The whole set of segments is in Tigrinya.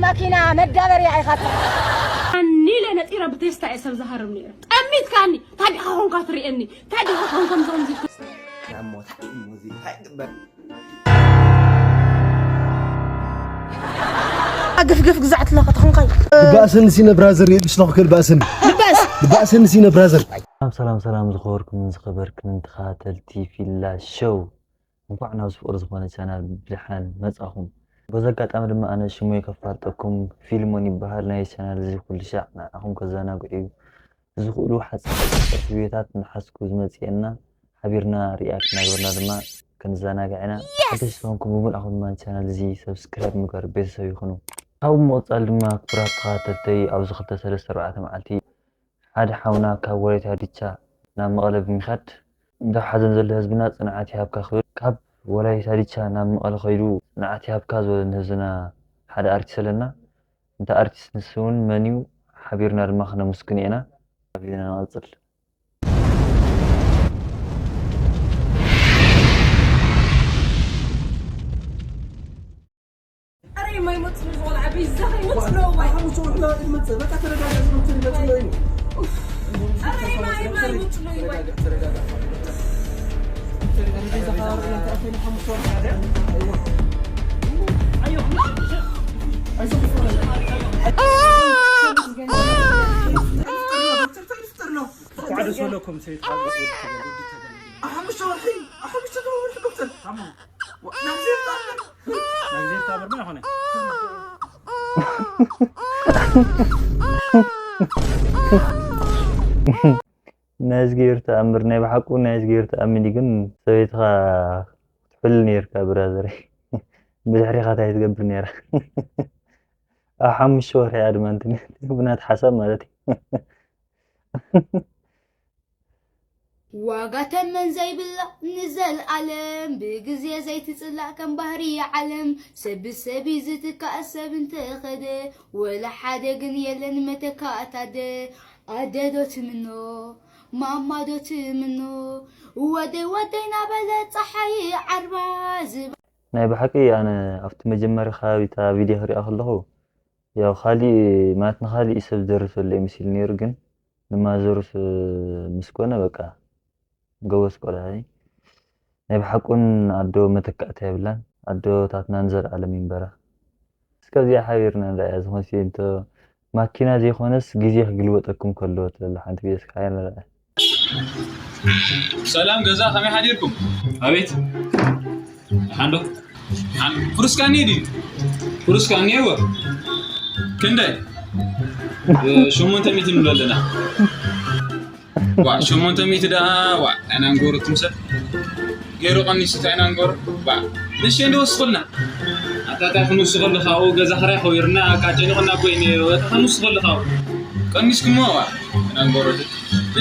ማኪና መዳበርያ ኢኻ። ኣኒ ኢለ ነጢረ ብቴስታ እየ ሰብ ዝሃርም ነይረ። ጠሚትካኒ። ታዲኻ ኾንካ ትርእየኒ። ታዲኻ ኾንካ ምዞም ዚ- እሞ ታይ እሞ እዚ ታይ ግበር። ግፍግፍ ግዛዕት ለኸ ተኾንካይ። ልባእስን ሲነ ብራዘር የብሽ ለኹ ክልባእስን። ልባእስ። ልባእስን ሲነ ብራዘር። ሰላም ሰላም ሰላም፣ ዝኸበርኩምን ዝኸበርክንን ተኸታተልቲ ፊላ ሾው፣ እንኳዕ ናብ ፍቕሪ ዝኾነ ቻናል ብድሓን መጻኹም። በዚ ኣጋጣሚ ድማ ኣነ ሽሙይ ከፋልጠኩም፣ ፊልሞን ይበሃል። ናይ ቻናል እዚ ኩሉ ሻዕ ንዓኹም ከዘናግዑ እዩ ዝኽእሉ ሓጻር ሓጻር ቪድዮታት እናሓዝኩ ዝመጽእ እየና። ሓቢርና ሪያክት እናገበርና ድማ ክንዘናጋዕ ኢና። ሓደሽቲ ዝኾንኩም ብምልኣኹም ድማ ቻናል እዚ ሰብስክራይብ ምግባር ቤተሰብ ይኹኑ። ካብኡ ብምቕጻል ድማ ክቡራት ተኸታተልተይ ኣብዚ ክልተ ሰለስተ ኣርባዕተ መዓልቲ ሓደ ሓውና ካብ ወላይታ ዲቻ ናብ መቐለ ብምኻድ እንዳ ሓዘን ዘሎ ህዝብና ጽንዓት ይሃብካ ክብል ካብ ወላይታ ዲቻ ናብ መቐለ ከይዱ ጽንዓት ይሃብካ ዝበለኒ ህዝብና ሓደ ኣርቲስት ኣለና። እንተ ኣርቲስት ንሱ እውን መን እዩ ሓቢርና ድማ ክነመስግኖ ኢና። ኣብ ዜና ንቐጽል። ኣረ የማይ መፅሎ ዝቆልዓ በይዛኸ ይመፅሎ ዋይ። ሓሙሽተ ወርሒ ይመፅእ። በቃ ተረጋጋ፣ ዝመፅእ ይመፅእ ነው። ኣረ የማይ የማይ መፅሎ ይዋይ። እንኳዕ ደስ በለኩም ሰይድ ሓጎስ ወዲ ተገለሉ። ሓሙሽተ ወርሒ፣ ሓሙሽተ ወርሒ ዶክተር። ታሞ። ዋ፣ ናብዚ ይጣበል። ናብዚ ይጣበል ማ ይኾነ? ናይ እዝግሄር ተኣምር፣ ናይ ብሓቁ ናይ እዝግሄር ተኣምር እዩ። ግን ሰበይትኻ ክትሕሉ ነይርካ ብራዘር። ብድሕሪኻ እንታይ ትገብር ነይራ? ኣብ ሓሙሽተ ወርሒ እያ ድማ እንትን ብናት ሓሳብ ማለት እዩ። ዋጋ ተመን ዘይብላ ንዘልኣለም ብግዜ ዘይትጽላእ ከም ባህሪ ዓለም ሰብ ብሰብ እዩ ዝትካእ ሰብ እንተኸደ ወላ ሓደ ግን የለን መተካእታ ኣደ ኣደ ዶ ትምኖ ማማ ዶ ትምኖ ወደይ ወደይ ናበለ ጸሓይ ዓርባ ዝባ ናይ ብሓቂ ኣነ ኣብቲ መጀመሪ ከባቢ እታ ቪድዮ ክሪኣ ከለኹ ያው ካሊእ ማለት ንካሊእ ሰብ ዝደርፍ ዘሎ ይመስል ነይሩ፣ ግን ንማዘሩስ ምስ ኮነ በቃ ጎበዝ ቆልዓ እዩ። ናይ ብሓቁን ኣዶ መተካእታ የብላን። ኣዶታትና ንዘለኣለም ይንበራ። እስከ እዚኣ ሓቢርና ንርኣያ። ዝኾንሲ እንተ ማኪና ዘይኮነስ ግዜ ክግልበጠኩም ከሎ ትብል ሓንቲ ቪድዮ እስከ ሓቢርና ንርኣያ። ሰላም ገዛ፣ ከመይ ሓዲርኩም? ኣቤት። ሓንዶ። ሓን-፣ ፍሩስካ እኒሄ ድዩ? ፍሩስካ እኒሄዎ። ክንደይ? እ፣ ሸሞንተ ሚእቲ ንብሎ ኣለና። ዋ፣ ሸሞንተ ሚእቲ ደኣ፣ ዋ፣ ኣይናንጎሩ ትምሰል። ገይሩ ቀኒሱ እንታይ ኣይናንጎሩ? ዋ፣ ንእሽተይ እንዶ ወስኹልና። ኣታ እንታይ ክንውስኸሉ ካብኡ ገዛ ክራይ ከዊርና፣ ኣቃ ጨኒቑና እኮ እዩ ነይሩ። ኣታ ክንውስኸሉ ካብኡ። ቀኒስኩሞ፣ ዋ፣ ኣይናንጎሩ።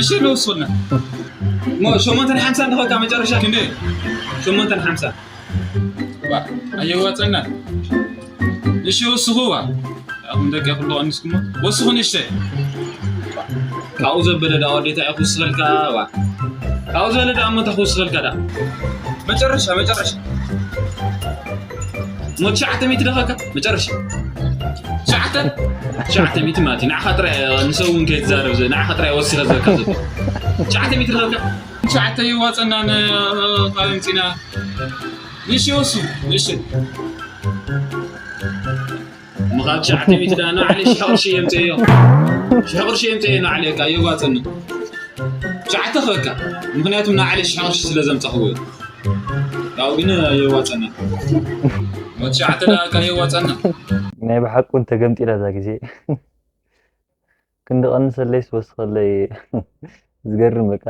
እሺ፣ ንወስኹልና። እሞ ሸሞንተ ንሓምሳ ንኸካ መጨረሻ ክንደይ? ሸሞንተ ንሓምሳ። ዋ፣ ኣየዋጸና። እሺ፣ ወስኹ፣ ዋ። ኣኹም ደቂ ኩሉ ቀኒስኩሞ። ወስኹ ንእሽተይ። ካብኡ ዘበለ ደኣ ወዴታ እየ ክውስኸልካ፣ ዋ። ካብኡ ዘበለ ደኣ እሞ እንታይ ክውስኸልካ ደኣ? መጨረሻ፣ መጨረሻ። እሞ ትሽዓተ ሚእቲ ደኸካ? መጨረሻ። ትሽዓተ? ትሽዓተ ሚእቲ ማለት እዩ። ንዓኻ ጥራይ፣ ንሰብ እውን ከይትዛረብ ዘ-፣ ንዓኻ ጥራይ ወሲኸ ዘካ ዘሎ። ትሽዓተ ሚእቲ ደኸካ? ትሽዓተ ይዋጸና ን-፣ ካብ ኣምጺና። ንእሽተይ ወሱ፣ ንእሽተይ። እሞ ካብ ትሽዓተ ሚእቲ ደኣ ንባዕለይ ሽሕ ቅርሺ እየ ኣምፅኤዮ። ሽሕ ቅርሺ እየ ኣምፅኤዮ ንባዕለይ፣ በቃ፣ የዋፅእኒ። ትሽዓተ ክበካ። ምኽንያቱ ንባዕለይ ሽሕ ቅርሺ ስለ ዘምፃኽዎ እዩ። ካብኡ ግን የዋፅእኒ። እሞ ትሽዓተ ደኣ፣ በቃ፣ የዋፅእኒ። ናይ ብሓቁ እንተገምጢላ እዛ ግዜ። ክንዲ ቀንሰለይስ ወስኸለይ። ዝገርም በቃ።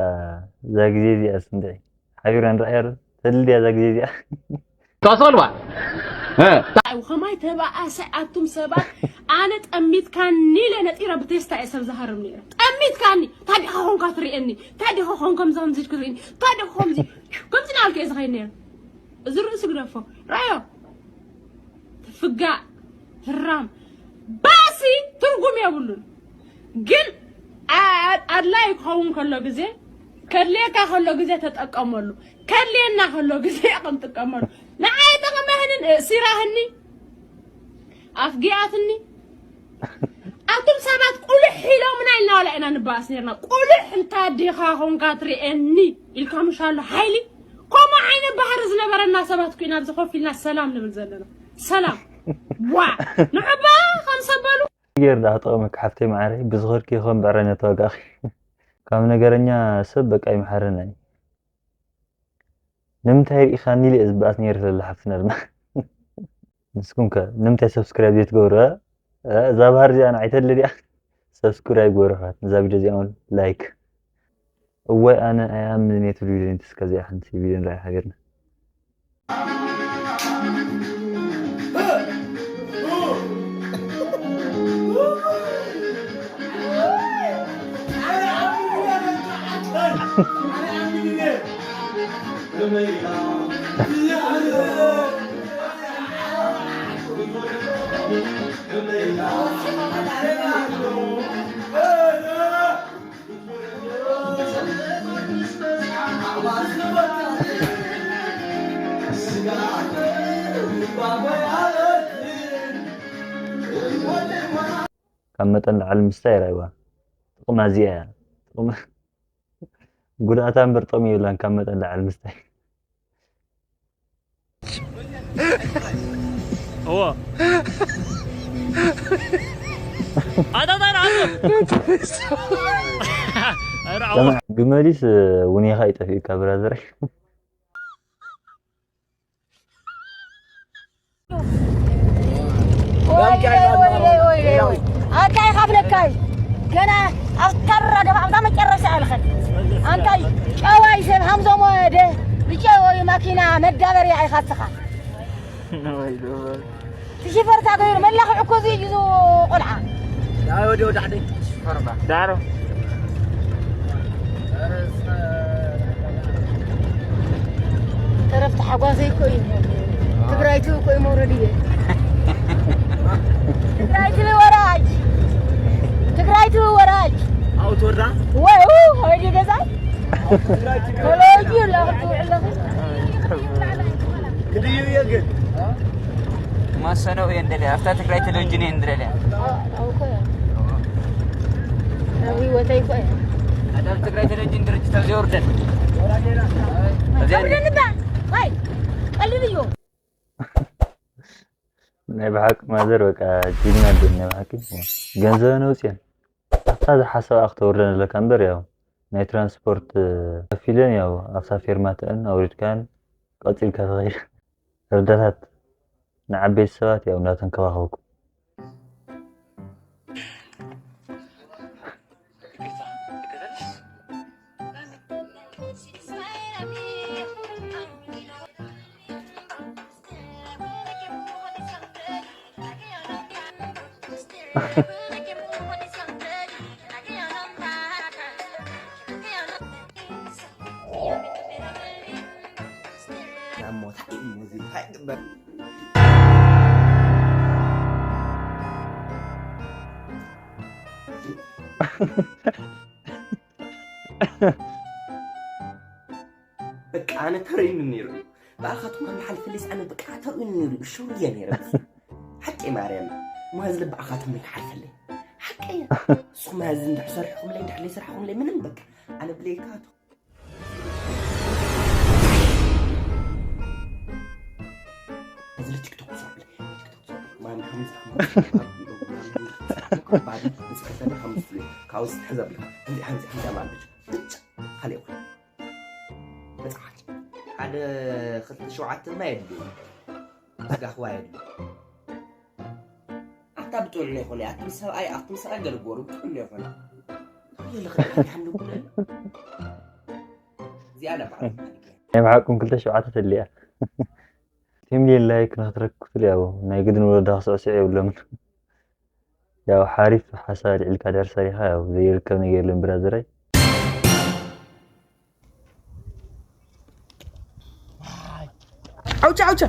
እዛ ግዜ እዚኣስ እንድዒ ሓቢርና ንረኣያ ዶ? ተድሊ ድያ እዛ ግዜ እዚኣ? ተዋስኦ ልባ። እ። እንታይ ከማይ ተባኣሰ ኣቱም ሰባት፣ ኣነ ጠሚትካኒ ኢለ ነጢረ ብቴስታ እየ ሰብ ዝሃርም ነይረ። ጠሚትካኒ። ታዲኻ ኾንካ ትርእየኒ። ታዲኻ ኾን ከምዚ ከምዚ ትርእየኒ። ታዲኻ ከምዚ፣ ከምዚ ናልከ እየ ዝኸይድ ነይረ። እዚ ርእሲ ግደፎ። ራዮ። ትፍጋእ። ህራም። ባእሲ ትርጉም የብሉን። ግን ኣ-፣ ኣድላይ ክኸውን ከሎ ግዜ፣ ከድልየካ ከሎ ግዜ ተጠቀመሉ። ከድልየና ከሎ ግዜ ክንጥቀመሉ። ንዓይ ጠቕመህንን እእሲራህኒ። ኣፍጊኣትኒ። ኣቱም ሰባት ቁልሕ ኢሎምና ኢልና ዋላ ኢና ንበኣስ ነርና። ቁልሕ እንታ ኣዴኻ ኾንካ ትርእየኒ ኢልካ ምሻሎ ሓይሊ ከምኡ ዓይነት ባህሪ ዝነበረና ሰባት ኩ ኢና ኣብዚ ኮፍ ኢልና ሰላም ንብል ዘለና። ሰላም ዋ ንዕባ ከም ሰበሉ ገይር ደኣ ጥቕመኪ ሓፍተይ መዓረይ ብዝኸድኪ ይኹን ብዕረ ነተዋጋእኺ ካብ ነገረኛ ሰብ በቃ ይምሓረና እዩ። ንምንታይ ርኢኻኒ ኢለ እየ ዝበኣስ ነይረ ስለላ ሓፍትና ድማ ንስኩም ከ ንምንታይ subscribe ዘይትገብሩ እዛ ባህር እዚኣ ንዓይ ተለ ድያ subscribe ግበሩ ኣሕዋት ነዛ ቪድዮ እዚኣ እውን like እዋይ ኣነ ኣይኣምንን እየ ትብሉ ቪድዮ ንትስካ እዚኣ ሓንቲ ቪድዮ ንረኣይ ሓቢርና ካብ መጠን ላዕሊ ምስታይ ራይዋ ጥቕማ እዚኣ እያ። ጥቕማ ጉድኣታ እምበር ጥቕሚ የብላን ካብ መጠን ላዕሊ ምስታይ። እዎ ኣጣጣር ኣቶ ራዕዎ ግመሊስ ውኔኻ ይጠፊእካ ብራዘር። ኣንታይ ካብለካይ ገና ኣብ ተራ ገባ ኣብታ መጨረሻ ኣልኸን ኣንታይ ጨዋይ ሰብ ሃምዞሞ ደ ብጨወዩ ማኪና መዳበርያ ኢኻ ስኻ ትሽፈርታ ገይሩ መላኽዕ እኮ እዚ እዩ ቆልዓ ዳይ ወዲ ወዳዕደይ ሽፈርባ ዳሮ ተረፍቲ ሓጓሰይ እኮ እዩ ትግራይ ትብ እኮ እዩ መውረድ እየ ትግራይ ትብ ወራጅ ትግራይ ትብ ወራጅ ኣውት ወርዳ ወይ ወይ ገዛይ ኮሎጅ ይላኽቱ ዕለኹ ክድዩ እየ ግን ማሰነው እየ እንደልያ ኣብታ ትግራይ ቴሌቪዥን እየ እንደልያ ኣውኮ ኣብ ህይወተይ እኮ እየ ኣብ ትግራይ ቴሌቪዥን ድርጅት ኣብዚ ወርደን ኣውደንባ ወይ ቀልድዮ ናይ ብሓቂ ማዘር በቃ ጅግና ኣደ ናይ ብሓቂ ገንዘበን ኣውፅኤን ኣብታ ዝሓሰብኣ ክተውርደን ኣለካ እምበር ያው ናይ ትራንስፖርት ከፊለን ያው ኣብታ ፌርማተአን ኣውሪድካን ቀፂልካ ትኸይድ ረዳታት ንዓበይቲ ሰባት ያው እንዳተንከባኸብኩም ናሞ ታይ እሞ እዚ ታይ ግበር በቃ ኣነ ተረይኑ ነይሩ እዩ በኣኻትኩም ኣመሓልፈልስ ኣነ በቃ ተርእዩኒ ነይሩ እዩ ሽውየ ነይረ ሓቂ ማርያም መዝ ልቢ ኣኻትኩም ከሓልፈለይ ሓቂ እየ ንስኹም መዝ እንድሕር ሰሪሕኹምለይ እንድሕር ዘይሰራሕኹምለይ ምንም በቃ ኣነ ብለይካቱ እዚ ቲክቶክ ሰርብለ ቲክቶክ ሰርብለ ማሚ ሓምዚ ባዲ ንስከተና ሓምዚ ፍሉ ካብዚ ትሕዘብለ ከምዚ ሓምዚ ሓምዚ ማለት ብቻ ካልእ ይኹን በጻሓት ሓደ ክልተ ሸውዓተ ድማ የድልዩ ስጋ ክዋ የድልዩ ኣታ ብጥዕና ይኾነ ኣቱም ሰብኣይ ኣቱም ሰብኣይ ገለ ጎሩ ብጥዕና ይኾነ የለ ክልተ ሓምዱ ኩለ እዚኣ ለባዕሉ ናይ ብሓቁም ክልተ ሸውዓተ ተልያ ቲም ሌላይ ክንክትረክብ ትልያቦ ናይ ግድን ወለዳ ክስዕስዕ የብሎምን ያው ሓሪፍ ሓሳብ ኣልዒልካ ድሕር ሰሪኻ ያው ዘይርከብ ነገር የለን ብራዘረይ ኣውጫ ኣውጫ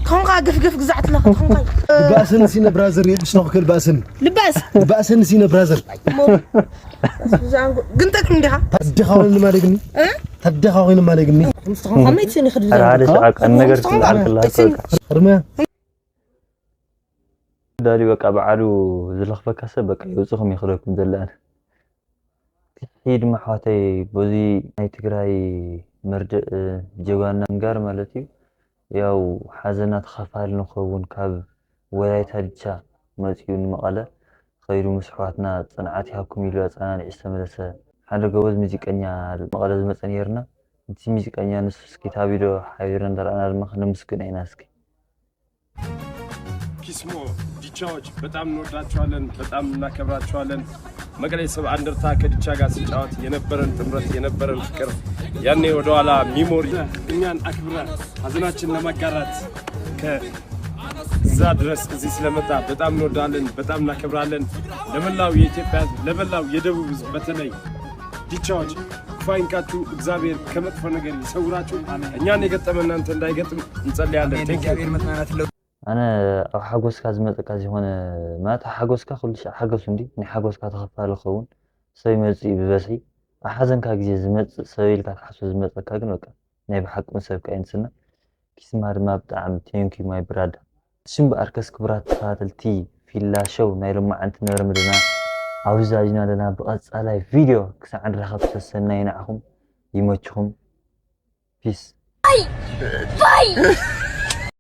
ከምኻ ግፍግፍ ግዛዕት ለኻ ከምኻ ልባእስን ሲነ ብራዘር የድሽ ነኽክል ባእስን ልባስ ልባእስን ሲነ ብራዘር ግን ጠቅም እንዲኻ ተደኻ ኮይኑ ማለግኒ ተደኻ ኮይኑ ማለግኒ ከመይ ትስኒ ክድብዛ ሓደ ሸዓ ቀን ነገር ትልዓልክላ ርመያ ዳሊ በቃ በዓሉ ዝለኽፈካ ሰብ በቃ ይውፅኹም ይኽደኩም ዘላን። ሕጂ ድማ ኣሕዋተይ በዚ ናይ ትግራይ መርድእ ጀጋና ምንጋር ማለት እዩ። ያው ሓዘና ተኻፋሊ ንኸውን ካብ ወላይታ ድቻ መፂኡ ንመቐለ ኸይዱ ምስ ኣሕዋትና ፅንዓት ይሃብኩም ኢሉ ኣፀናኒዑ ዝተመለሰ ሓደ ጎበዝ ሙዚቀኛ መቐለ ዝመፀ ነይርና። እቲ ሙዚቀኛ ንሱ እስኪ ታቢዶ ሓቢርና እንዳረኣና ድማ ክነመስግኖ ኢና እስኪ። ኪስሞ ዲቻዎች በጣም እንወዳችኋለን፣ በጣም እናከብራችኋለን። መቀሌ ሰብ እንደርታ ከዲቻ ጋር ሲጫወት የነበረን ጥምረት የነበረን ፍቅር ያኔ ወደኋላ ሚሞሪ እኛን አክብረ ሀዘናችን ለማጋራት ከዛ ድረስ እዚህ ስለመጣ በጣም እንወዳለን፣ በጣም እናከብራለን። ለመላው የኢትዮጵያ ህዝብ፣ ለመላው የደቡብ ህዝብ በተለይ ዲቻዎች ክፉ አይንካችሁ፣ እግዚአብሔር ከመጥፎ ነገር ይሰውራችሁ። እኛን የገጠመ እናንተ እንዳይገጥም እንጸልያለን። Thank you። ኣነ ኣብ ሓጎስካ ዝመፀካ ዝኾነ ማለት ሓጎስካ ኩሉ ሻዕ ሓገሱ እንዲ ናይ ሓጎስካ ተኸፋሊ ኸውን ሰብ ይመፅእ እዩ ብበዝሒ ኣብ ሓዘንካ ግዜ ዝመፅእ ሰብ ኢልካ ትሓስቦ ዝመፀካ ግን በቃ ናይ ብሓቂ ሰብካ እዩ ንስና ኪስማ ድማ ብጣዕሚ thank you my brother። እሺ እምበኣርከስ ክቡራት ተኸታተልቲ ፊላ ሾው ናይ ሎማዓንቲ ንርምድና ኣብዚ ዛዚና ኣለና። ብቐፃላይ ቪድዮ ክሳዕ ንራኸብ ሰሰናይ ንዓኹም ይመችኹም። ፒስ። ባይ